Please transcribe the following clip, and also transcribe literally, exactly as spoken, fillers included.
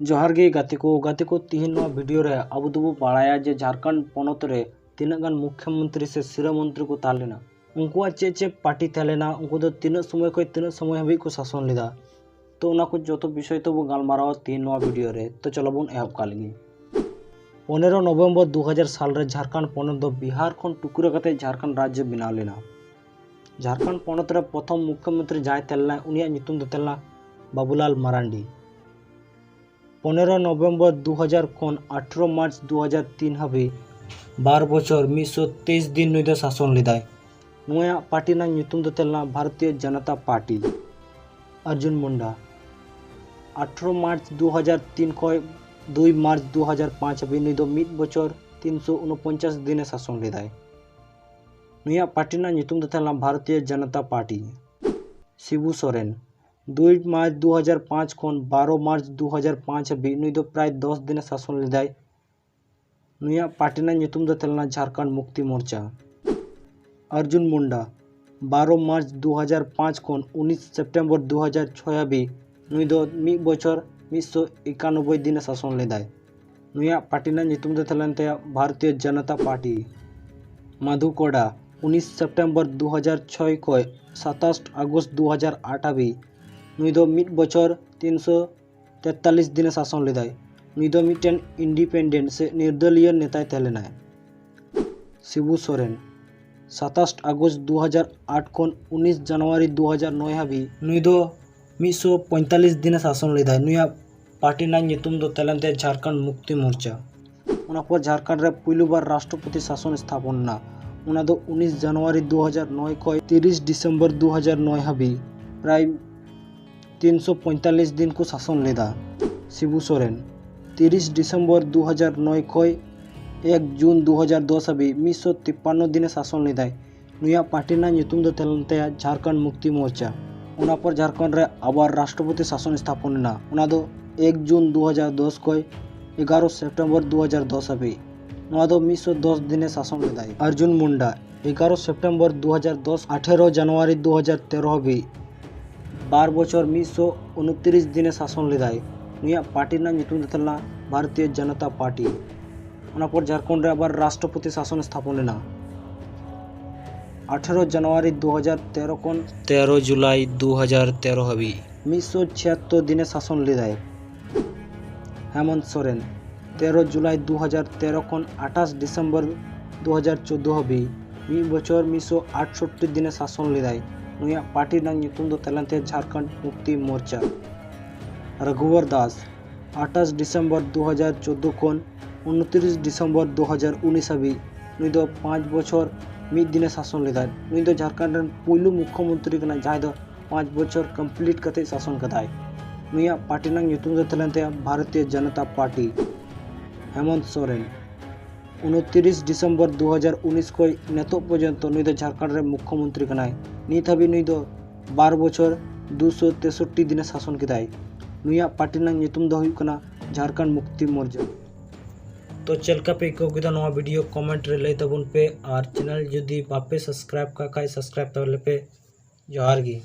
ᱡᱚᱦᱟᱨ ᱜᱮ ᱜᱟᱛᱮ ᱠᱚ᱾ ᱜᱟᱛᱮ ᱠᱚ, ᱛᱤᱦᱤᱧ ᱱᱚᱣᱟ ᱵᱷᱤᱰᱤᱭᱳ ᱨᱮ ᱟᱵᱚ ᱫᱚᱵᱚ ᱵᱟᱲᱟᱭᱟ ᱡᱮ ᱡᱷᱟᱲᱠᱷᱚᱸᱰ ᱯᱚᱱᱚᱛ ᱨᱮ ᱛᱤᱱᱟᱹᱜ ᱜᱟᱱ ᱢᱩᱠᱷᱭᱚ ᱢᱚᱱᱛᱨᱤ ᱥᱮ ᱥᱤᱨᱟᱹ ᱢᱚᱱᱛᱨᱤ ᱠᱚ ᱛᱟᱦᱮᱸ ᱞᱮᱱᱟ, ᱩᱱᱠᱩᱣᱟᱜ ᱪᱮᱫ ᱪᱮᱫ ᱯᱟᱨᱴᱤ ᱛᱟᱦᱮᱸ ᱞᱮᱱᱟ, ᱩᱱᱠᱩ ᱫᱚ ᱛᱤᱱᱟᱹᱜ ᱥᱚᱢᱚᱭ ᱠᱷᱚᱱ ᱛᱤᱱᱟᱹᱜ ᱥᱚᱢᱚᱭ ᱦᱟᱹᱵᱤᱡ ᱠᱚ ᱥᱟᱥᱚᱱ ᱞᱮᱫᱟ᱾ ᱛᱚ ᱚᱱᱟ ᱠᱚ ᱡᱚᱛᱚ ᱵᱤᱥᱚᱭ ᱛᱮᱵᱚ ᱜᱟᱞᱢᱟᱨᱟᱣᱟ ᱛᱤᱦᱤᱧ ᱱᱚᱣᱟ ᱵᱷᱤᱰᱤᱭᱳ ᱨᱮ᱾ ᱛᱚ ᱪᱚᱞᱚ ᱵᱚᱱ ᱮᱦᱚᱵ ᱠᱟᱜ ᱞᱮᱜᱮ᱾ ᱯᱚᱱᱮᱨᱚ ᱱᱚᱵᱷᱮᱢᱵᱚᱨ ᱫᱩ ᱦᱟᱡᱟᱨ ᱥᱟᱞ ᱨᱮ ᱡᱷᱟᱲᱠᱷᱚᱸᱰ ᱯᱚᱱᱚᱛ ᱫᱚ ᱵᱤᱦᱟᱨ ᱠᱷᱚᱱ ᱴᱩᱠᱨᱟᱹ ᱠᱟᱛᱮ ᱡᱷᱟᱲᱠᱷᱚᱸᱰ ᱨᱟᱡᱽᱡᱚ ᱵᱮᱱᱟᱣ ᱞᱮᱱᱟ᱾ ᱡᱷᱟᱲᱠᱷᱚᱸᱰ ᱯᱚᱱᱚᱛ ᱨᱮ ᱯᱨᱚᱛᱷᱚᱢ ᱢᱩᱠᱷᱭᱚ ᱢᱚᱱᱛᱨᱤ ᱡᱟᱦᱟᱸᱭ ᱛᱟᱦᱮᱸ ᱞᱮᱱᱟ, ᱩᱱᱤᱭᱟᱜ ᱧᱩᱛᱩᱢ ᱫᱚ ᱛᱟᱦᱮᱸ ᱞᱮᱱᱟ ᱵᱟᱵᱩᱞᱟᱞ ᱢᱟᱨᱟᱱᱰᱤ᱾ ᱯᱚᱱᱮᱨᱚ ᱱᱚᱵᱷᱮᱢᱵᱚᱨ ᱫᱩ ᱦᱟᱡᱟᱨ ᱠᱷᱚᱱ ᱟᱴᱷᱨᱚ ᱢᱟᱨᱪ ᱫᱩ ᱦᱟᱡᱟᱨ ᱛᱤᱱ ᱦᱟᱹᱵᱤᱡ ᱵᱟᱨ ᱵᱚᱪᱷᱚᱨ ᱢᱤᱫ ᱥᱚ ᱛᱮᱭᱤᱥ ᱫᱤᱱ ᱱᱩᱭ ᱫᱚ ᱥᱟᱥᱚᱱ ᱞᱮᱫᱟᱭ᱾ ᱱᱩᱭᱟᱜ ᱯᱟᱨᱴᱤ ᱨᱮᱱᱟᱜ ᱧᱩᱛᱩᱢ ᱫᱚ ᱛᱟᱦᱮᱸ ᱞᱮᱱᱟ ᱵᱷᱟᱨᱚᱛᱤᱭᱚ ᱡᱚᱱᱚᱛᱟ ᱯᱟᱨᱴᱤ᱾ ᱚᱨᱡᱩᱱ ᱢᱩᱱᱰᱟ᱾ ᱟᱴᱷᱨᱚ ᱢᱟᱨᱪ ᱫᱩ ᱦᱟᱡᱟᱨ ᱛᱤᱱ ᱠᱷᱚᱱ ᱫᱩᱭ ᱢᱟᱨᱪ ᱫᱩ ᱦᱟᱡᱟᱨ ᱯᱟᱸᱪ ᱦᱟᱹᱵᱤᱡ ᱱᱩᱭ ᱫᱚ ᱢᱤᱫ ᱵᱚᱪᱷᱚᱨ ᱛᱤᱱ ᱥᱚ ᱩᱱᱚᱯᱚᱧᱪᱟᱥ ᱫᱤᱱᱮ ᱥᱟᱥᱚᱱ ᱞᱮᱫᱟᱭ᱾ ᱱᱩᱭᱟᱜ ᱯᱟᱨᱴᱤ ᱨᱮᱱᱟᱜ ᱧᱩᱛᱩᱢ ᱫᱚ ᱛᱟᱦᱮᱸ ᱞᱮᱱᱟ ᱵᱷᱟᱨᱚᱛᱤᱭᱚ ᱡᱚᱱᱚᱛᱟ ᱯᱟᱨᱴᱤ᱾ ᱥᱤᱵᱩ ᱥᱚᱨᱮᱱ᱾ ᱫᱩᱭ ᱢᱟᱨᱪ ᱫᱩ ᱦᱟᱡᱟᱨ ᱯᱟᱸᱪ ᱠᱷᱚᱱ ᱵᱟᱨᱚ ᱢᱟᱨᱪ ᱫᱩ ᱦᱟᱡᱟᱨ ᱯᱟᱸᱪ ᱦᱟᱹᱵᱤᱡ ᱱᱩᱭ ᱫᱚ ᱯᱨᱟᱭ ᱫᱚᱥ ᱫᱤᱱᱮ ᱥᱟᱥᱚᱱ ᱞᱮᱫᱟᱭ᱾ ᱱᱩᱭᱟᱜ ᱯᱟᱨᱴᱤ ᱨᱮᱱᱟᱜ ᱧᱩᱛᱩᱢ ᱫᱚ ᱛᱟᱦᱮᱸ ᱞᱮᱱᱟ ᱡᱷᱟᱲᱠᱷᱚᱸᱰ ᱢᱩᱠᱛᱤ ᱢᱳᱨᱪᱟ᱾ ᱚᱨᱡᱩᱱ ᱢᱩᱱᱰᱟ᱾ ᱵᱟᱨᱚ ᱢᱟᱨᱪ ᱫᱩ ᱦᱟᱡᱟᱨ ᱯᱟᱸᱪ ᱠᱷᱚᱱ ᱩᱱᱤᱥ ᱥᱮᱯᱴᱮᱢᱵᱚᱨ ᱫᱩ ᱦᱟᱡᱟᱨ ᱪᱷᱚᱭ ᱦᱟᱹᱵᱤᱡ ᱱᱩᱭ ᱫᱚ ᱢᱤᱫ ᱵᱚᱪᱷᱚᱨ ᱢᱤᱫ ᱥᱚ ᱮᱠᱟᱱᱚᱵᱵᱳᱭ ᱫᱤᱱᱮ ᱥᱟᱥᱚᱱ ᱞᱮᱫᱟᱭ᱾ ᱱᱩᱭᱟᱜ ᱯᱟᱨᱴᱤ ᱨᱮᱱᱟᱜ ᱧᱩᱛᱩᱢ ᱫᱚ ᱛᱟᱦᱮᱸ ᱞᱮᱱ ᱛᱟᱭᱟ ᱵᱷᱟᱨᱚᱛᱤᱭᱚ ᱡᱚᱱᱚᱛᱟ ᱯᱟᱨᱴᱤ᱾ ᱢᱟᱫᱷᱩ ᱠᱚᱰᱟ᱾ ᱩᱱᱤᱥ ᱥᱮᱯᱴᱮᱢᱵᱚᱨ ᱫᱩ ᱦᱟᱡᱟᱨ ᱪᱷᱚᱭ ᱠᱷᱚᱱ ᱥᱟᱛᱟᱥ ᱟᱜᱚᱥᱴ ᱫᱩ ᱦᱟᱡᱟᱨ ᱟᱴ ᱦᱟᱹᱵᱤᱡ ᱱᱩᱭ ᱫᱚ ᱢᱤᱫ ᱵᱚᱪᱷᱚᱨ ᱛᱤᱱ ᱥᱚ ᱛᱮᱛᱟᱞᱤᱥ ᱫᱤᱱᱮ ᱥᱟᱥᱚᱱ ᱞᱮᱫᱟᱭ᱾ ᱱᱩᱭ ᱫᱚ ᱢᱤᱫᱴᱮᱱ ᱤᱱᱰᱤᱯᱮᱱᱰᱮᱱᱴ ᱥᱮ ᱱᱤᱨᱫᱚᱞᱤᱭᱚ ᱱᱮᱛᱟᱭ ᱛᱟᱦᱮᱸ ᱞᱮᱱᱟᱭ᱾ ᱥᱤᱵᱩ ᱥᱚᱨᱮᱱ᱾ ᱥᱟᱛᱟᱥ ᱟᱜᱚᱥᱴ ᱫᱩ ᱦᱟᱡᱟᱨ ᱟᱴ ᱠᱷᱚᱱ ᱩᱱᱤᱥ ᱡᱟᱱᱩᱣᱟᱨᱤ ᱫᱩ ᱦᱟᱡᱟᱨ ᱱᱚᱭ ᱦᱟᱹᱵᱤᱡ ᱱᱩᱭ ᱫᱚ ᱢᱤᱫ ᱥᱚ ᱯᱚᱸᱭᱛᱟᱞᱤᱥ ᱫᱤᱱᱮ ᱥᱟᱥᱚᱱ ᱞᱮᱫᱟᱭ᱾ ᱱᱩᱭᱟᱜ ᱯᱟᱨᱴᱤ ᱨᱮᱱᱟᱜ ᱧᱩᱛᱩᱢ ᱫᱚ ᱛᱟᱦᱮᱸ ᱞᱮᱱ ᱛᱟᱭᱟ ᱡᱷᱟᱲᱠᱷᱚᱸᱰ ᱢᱩᱠᱛᱤ ᱢᱳᱨᱪᱟ᱾ ᱚᱱᱟ ᱯᱚᱨ ᱡᱷᱟᱲᱠᱷᱚᱸᱰ ᱨᱮ ᱯᱩᱭᱞᱩ ᱵᱟᱨ ᱨᱟᱥᱴᱨᱚᱯᱚᱛᱤ ᱥᱟᱥᱚᱱ ᱥᱛᱷᱟᱯᱚᱱ ᱮᱱᱟ᱾ ᱚᱱᱟ ᱫᱚ ᱩᱱᱤᱥ ᱡᱟᱱᱩᱣᱟᱨᱤ ᱫᱩ ᱦᱟᱡᱟᱨ ᱱᱚᱭ ᱠᱷᱚᱱ ᱛᱤᱨᱤᱥ ᱰᱤᱥᱮᱢᱵᱚᱨ ᱫᱩ ᱦᱟᱡᱟᱨ ᱱᱚᱭ ᱦᱟᱹᱵᱤᱡ ᱯᱨᱟᱭ ᱛᱤᱱ ᱥᱚ ᱯᱚᱸᱭᱛᱟᱞᱤᱥ ᱫᱤᱱ ᱠᱚ ᱥᱟᱥᱚᱱ ᱞᱮᱫᱟ᱾ ᱥᱤᱵᱩ ᱥᱚᱨᱮᱱ᱾ ᱛᱤᱨᱤᱥ ᱰᱤᱥᱮᱢᱵᱚᱨ ᱫᱩ ᱦᱟᱡᱟᱨ ᱱᱚᱭ ᱠᱷᱚᱱ ᱮᱠ ᱡᱩᱱ ᱫᱩ ᱦᱟᱡᱟᱨ ᱫᱚᱥ ᱦᱟᱹᱵᱤᱡ ᱢᱤᱫ ᱥᱚ ᱛᱤᱯᱯᱟᱱᱱᱚ ᱫᱤᱱᱮ ᱥᱟᱥᱚᱱ ᱞᱮᱫᱟᱭ᱾ ᱱᱩᱭᱟᱜ ᱯᱟᱨᱴᱤ ᱨᱮᱱᱟᱜ ᱧᱩᱛᱩᱢ ᱫᱚ ᱛᱟᱦᱮᱸ ᱞᱮᱱ ᱛᱟᱭᱟ ᱡᱷᱟᱲᱠᱷᱚᱸᱰ ᱢᱩᱠᱛᱤ ᱢᱳᱨᱪᱟ᱾ ᱚᱱᱟ ᱯᱚᱨ ᱡᱷᱟᱲᱠᱷᱚᱸᱰ ᱨᱮ ᱟᱵᱟᱨ ᱨᱟᱥᱴᱨᱚᱯᱚᱛᱤ ᱥᱟᱥᱚᱱ ᱥᱛᱷᱟᱯᱚᱱ ᱮᱱᱟ᱾ ᱚᱱᱟ ᱫᱚ ᱮᱠ ᱡᱩᱱ ᱫᱩ ᱦᱟᱡᱟᱨ ᱫᱚᱥ ᱠᱷᱚᱱ ᱮᱜᱟᱨᱚ ᱥᱮᱯᱴᱮᱢᱵᱚᱨ ᱫᱩ ᱦᱟᱡᱟᱨ ᱫᱚᱥ ᱦᱟᱹᱵᱤᱡ᱾ ᱱᱚᱣᱟ ᱫᱚ ᱢᱤᱫ ᱥᱚ ᱫᱚᱥ ᱫᱤᱱᱮ ᱥᱟᱥᱚᱱ ᱞᱮᱫᱟᱭ᱾ ᱚᱨᱡᱩᱱ ᱢᱩᱱᱰᱟ᱾ ᱮᱜᱟᱨᱚ ᱥᱮᱯᱴᱮᱢᱵᱚᱨ ᱫᱩ ᱦᱟᱡᱟᱨ ᱫᱚᱥ, ᱟᱴᱷᱮᱨᱚ ᱡᱟᱱᱩᱣᱟᱨᱤ ᱫᱩ ᱦᱟᱡᱟᱨ ᱛᱮᱨᱚ ᱦᱟᱹᱵᱤᱡ ᱵᱟᱨ ᱵᱚᱪᱷᱚᱨ ᱢᱤᱫ ᱥᱚ ᱩᱱᱛᱨᱤᱥ ᱫᱤᱱᱮ ᱥᱟᱥᱚᱱ ᱞᱮᱫᱟᱭ᱾ ᱱᱩᱭᱟᱜ ᱯᱟᱨᱴᱤ ᱨᱮᱱᱟᱜ ᱧᱩᱛᱩᱢ ᱫᱚ ᱛᱟᱦᱮᱸ ᱞᱮᱱᱟ ᱵᱷᱟᱨᱚᱛᱤᱭᱚ ᱡᱚᱱᱚᱛᱟ ᱯᱟᱨᱴᱤ᱾ ᱚᱱᱟ ᱯᱚᱨ ᱡᱷᱟᱲᱠᱷᱚᱸᱰ ᱨᱮ ᱟᱵᱟᱨ ᱨᱟᱥᱴᱨᱚᱯᱚᱛᱤ ᱥᱟᱥᱚᱱ ᱥᱛᱷᱟᱯᱚᱱ ᱞᱮᱱᱟ᱾ ᱟᱴᱷᱮᱨᱚ ᱡᱟᱱᱩᱣᱟᱨᱤ ᱫᱩ ᱦᱟᱡᱟᱨ ᱛᱮᱨᱚ ᱠᱷᱚᱱ ᱛᱮᱨᱚ ᱡᱩᱞᱟᱭ ᱫᱩ ᱦᱟᱡᱟᱨ ᱛᱮᱨᱚ ᱦᱟᱹᱵᱤᱡ ᱢᱤᱫ ᱥᱚ ᱪᱷᱤᱭᱟᱛᱛᱳᱨ ᱫᱤᱱᱮ ᱥᱟᱥᱚᱱ ᱞᱮᱫᱟᱭ᱾ ᱦᱮᱢᱚᱱᱛ ᱥᱚᱨᱮᱱ ᱛᱮᱨᱚ ᱡᱩᱞᱟᱭ ᱫᱩ ᱦᱟᱡᱟᱨ ᱛᱮᱨᱚ ᱠᱷᱚᱱ ᱟᱴᱷᱟᱥ ᱰᱤᱥᱮᱢᱵᱚᱨ ᱫᱩ ᱦᱟᱡᱟᱨ ᱪᱳᱫᱽᱫᱳ ᱦᱟᱹᱵᱤᱡ ᱢᱤᱫ ᱵᱚᱪᱷᱚᱨ ᱢᱤᱫ ᱥᱚ ᱟᱴᱥᱚᱴᱴᱤ ᱫᱤᱱᱮ ᱥᱟᱥᱚᱱ ᱞᱮᱫᱟᱭ᱾ ᱱᱩᱭᱟᱜ ᱯᱟᱨᱴᱤ ᱨᱮᱱᱟᱜ ᱧᱩᱛᱩᱢ ᱫᱚ ᱛᱟᱦᱮᱸ ᱞᱮᱱ ᱛᱟᱭᱟ ᱡᱷᱟᱲᱠᱷᱚᱸᱰ ᱢᱩᱠᱛᱤ ᱢᱳᱨᱪᱟ᱾ ᱨᱟᱜᱷᱩᱵᱚᱨ ᱫᱟᱥ ᱟᱴᱷᱟᱥ ᱰᱤᱥᱮᱢᱵᱚᱨ ᱫᱩ ᱦᱟᱡᱟᱨ ᱪᱳᱫᱽᱫᱳ ᱠᱷᱚᱱ ᱩᱱᱛᱨᱤᱥ ᱰᱤᱥᱮᱢᱵᱚᱨ ᱫᱩ ᱦᱟᱡᱟᱨ ᱩᱱᱤᱥ ᱦᱟᱹᱵᱤᱡ ᱱᱩᱭ ᱫᱚ ᱯᱟᱸᱪ ᱵᱚᱪᱷᱚᱨ ᱢᱤᱫ ᱫᱤᱱᱮ ᱥᱟᱥᱚᱱ ᱞᱮᱫᱟᱭ᱾ ᱱᱩᱭ ᱫᱚ ᱡᱷᱟᱲᱠᱷᱚᱸᱰ ᱨᱮᱱ ᱯᱩᱭᱞᱩ ᱢᱩᱠᱷᱭᱚᱢᱚᱱᱛᱨᱤ ᱠᱟᱱᱟᱭ, ᱡᱟᱦᱟᱸᱭ ᱫᱚ ᱯᱟᱸᱪ ᱵᱚᱪᱷᱚᱨ ᱠᱚᱢᱯᱞᱤᱴ ᱠᱟᱛᱮ ᱥᱟᱥᱚᱱ ᱠᱟᱫᱟᱭ᱾ ᱱᱩᱭᱟᱜ ᱯᱟᱨᱴᱤ ᱨᱮᱱᱟᱜ ᱧᱩᱛᱩᱢ ᱫᱚ ᱛᱟᱦᱮᱸ ᱞᱮᱱ ᱛᱟᱭᱟ ᱵᱷᱟᱨᱚᱛᱤᱭᱚ ᱡᱚᱱᱚᱛᱟ ᱯᱟᱨᱴᱤ᱾ ᱦᱮᱢᱚᱱᱛ ᱥᱚᱨᱮᱱ ᱩᱱᱛᱨᱤᱥ ᱰᱤᱥᱮᱢᱵᱚᱨ ᱫᱩ ᱦᱟᱡᱟᱨ ᱩᱱᱤᱥ ᱠᱷᱚᱱ ᱱᱤᱛᱚᱜ ᱯᱚᱨᱡᱚᱱᱛᱚ ᱱᱩᱭ ᱫᱚ ᱡᱷᱟᱲᱠᱷᱚᱸᱰ ᱨᱮ ᱢᱩᱠᱷᱭᱚᱢᱚᱱᱛᱨᱤ ᱠᱟᱱᱟᱭ᱾ ᱱᱤᱛ ᱦᱟᱹᱵᱤᱡ ᱱᱩᱭ ᱫᱚ ᱵᱟᱨ ᱵᱚᱪᱷᱚᱨ ᱫᱩᱥᱚ ᱛᱮᱥᱚᱴᱴᱤ ᱫᱤᱱᱮ ᱥᱟᱥᱚᱱ ᱠᱮᱫᱟᱭ᱾ ᱱᱩᱭᱟᱜ ᱯᱟᱨᱴᱤ ᱨᱮᱱᱟᱜ ᱧᱩᱛᱩᱢ ᱫᱚ ᱦᱩᱭᱩᱜ ᱠᱟᱱᱟ ᱡᱷᱟᱲᱠᱷᱚᱸᱰ ᱢᱩᱠᱛᱤ ᱢᱳᱨᱪᱟ᱾ ᱛᱚ ᱪᱮᱫ ᱞᱮᱠᱟ ᱯᱮ ᱟᱹᱭᱠᱟᱹᱣ ᱠᱮᱫᱟ ᱱᱚᱣᱟ ᱵᱷᱤᱰᱤᱭᱳ, ᱠᱚᱢᱮᱱᱴ ᱨᱮ ᱞᱟᱹᱭ ᱛᱟᱵᱚᱱ ᱯᱮ, ᱟᱨ ᱪᱮᱱᱮᱞ ᱡᱩᱫᱤ ᱵᱟᱯᱮ ᱥᱟᱵᱥᱠᱨᱟᱭᱤᱵ ᱠᱟᱜ ᱠᱷᱟᱡ ᱥᱟᱵᱥᱠᱨᱟᱭᱤᱵ ᱛᱟᱵᱚᱱ ᱞᱮᱯᱮ᱾ ᱡᱚᱦᱟᱨ ᱜᱮ᱾